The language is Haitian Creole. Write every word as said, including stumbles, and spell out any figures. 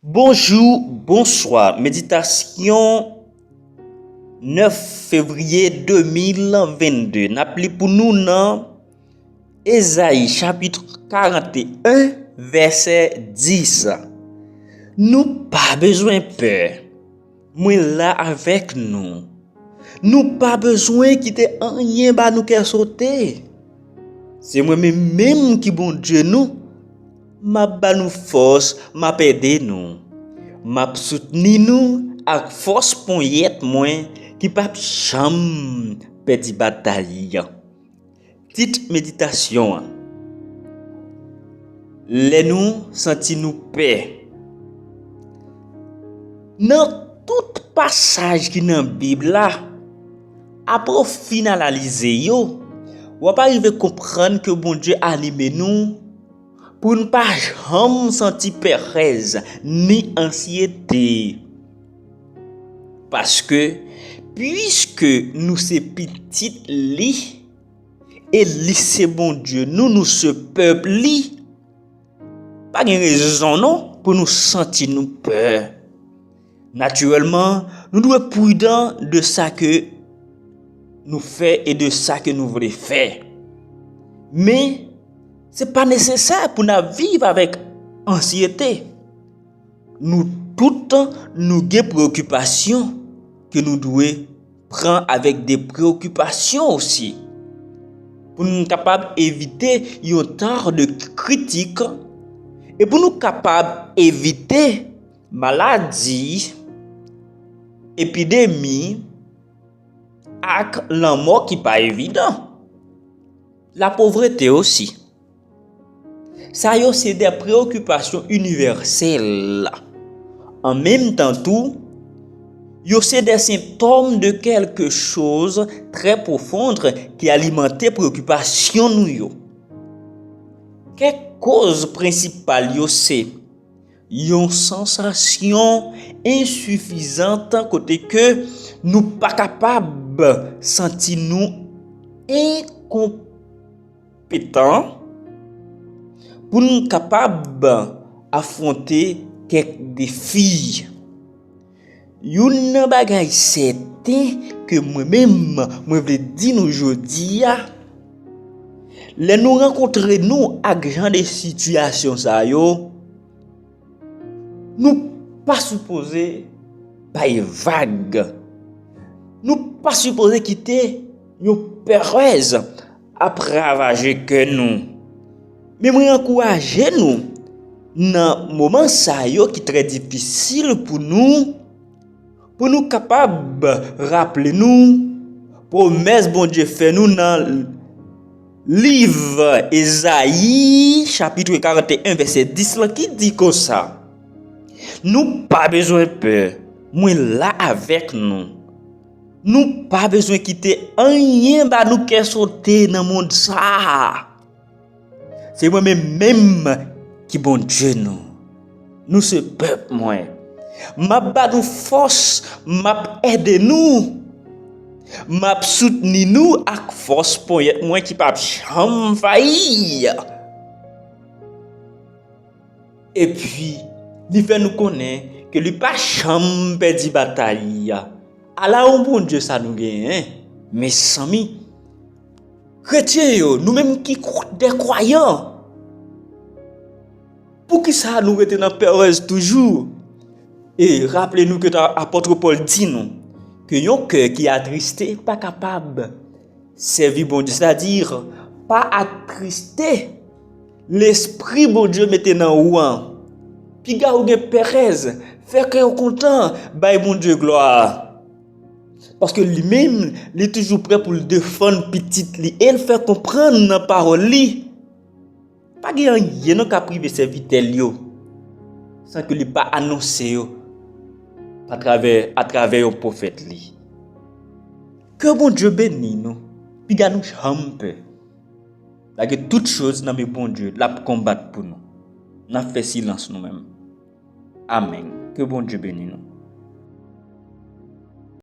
Bonjou, bonswa. Meditasyon nèf fevriye de mil vennde. N ap li pou nou nan Ezayi chapit karant e en, vèsè dis. Nou pa bezwen pè. Mwen la avèk nou. Nou pa bezwen kite anyen ba nou kè sote. Se mwen menm menm ki Bondye nou. M ap ba nou fòs, m ap ede nou. M ap soutni nou ak fòs ponyèt mwen ki p ap janm pèdi batay. Tit meditasyon an: Lè nou santi nou pè. Nan tout pasaj ki nan Bib la, apre w fin analize yo, w ap arive konprann ke Bondye anime nou pou n pa janm santi pèrèz ni ansyete. Paske, piske nou se pitit li, e li se Bondye nou, nou se pèp li, pa gen rezon non pou nou santi nou pè. Natirèlman, nou dwe pridan de sa ke nou fè e de sa ke nou vle fè. Men, se pa nesesè pou n ap viv avèk ansyete. Nou tout, nou gen preokipasyon ke nou dwe pran avèk de preokipasyon osi. Pou nou kapab evite yon tan de kritik e pou nou kapab evite maladi, epidemi ak lanmò ki pa evidan. Lapovrete osi. Sa yo se de preokipasyon inivèsèl. An menm tan tou, yo se de sentòm de kèlke choz trè pwofon ki alimante preokipasyon nou yo. Kèk koz prensipal yo se yon sansasyon ensifizan kote ke nou pa kapab santi nou enkonpetan pou n kapab afwonte kèk defi. Youn nan bagay sèten ke mwen menm mwen vle di nou jodi a, lè nou rankontre nou ak jan de sitiyasyon sa yo, nou pa sipoze bay vag. Nou pa sipoze kite yon pèrèz ap ravaje kè nou. Men mwen ankouraje nou nan moman sa yo ki trè difisil pou nou, pou nou kapab raple nou pwomès Bondye fè nou nan liv Ezayi, chapit karant e en, vèsè dis lan, ki di konsa: Nou pa bezwen pè, mwen la avèk nou. Nou pa bezwen kite anyen ba nou kè sote nan mond sa a. Se mwen menm menm ki Bondye nou. Nou se pèp mwen. M ap ba nou fòs, m ap ede nou. M ap soutni nou ak fòs ponyèt mwen ki p ap janm fayi. Epi, li fè nou konnen ke li pa janm pèdi batay li a. Ala yon Bondye sa nou genyen, mezanmi. Kretyen yo, nou menm ki kw-, de kwayan, poukisa nou rete nan pèrèz toujou? E raple nou ke ta-, apòt Pòl di nou ke yon kè ki atriste pa kapab sèvi Bondye, sètadi pa atriste lespri Bondye mete nan ou an. Piga ou gen pèrèz, fè kè w kontan, bay Bondye glwa. Paske li menm, li toujou prè pou l defann pitit li e l fè konprann nan pawòl li. Pa gen anyen non k ap rive sèvitè l yo san ke li pa anonse yo atravè, atravè yon pwofèt li. Ke Bondye beni nou. Piga nou janm pè. Lage tout choz nan men Bondye, l ap konbat pou nou. N ap fè silans nou menm. Amèn. Ke Bondye beni nou.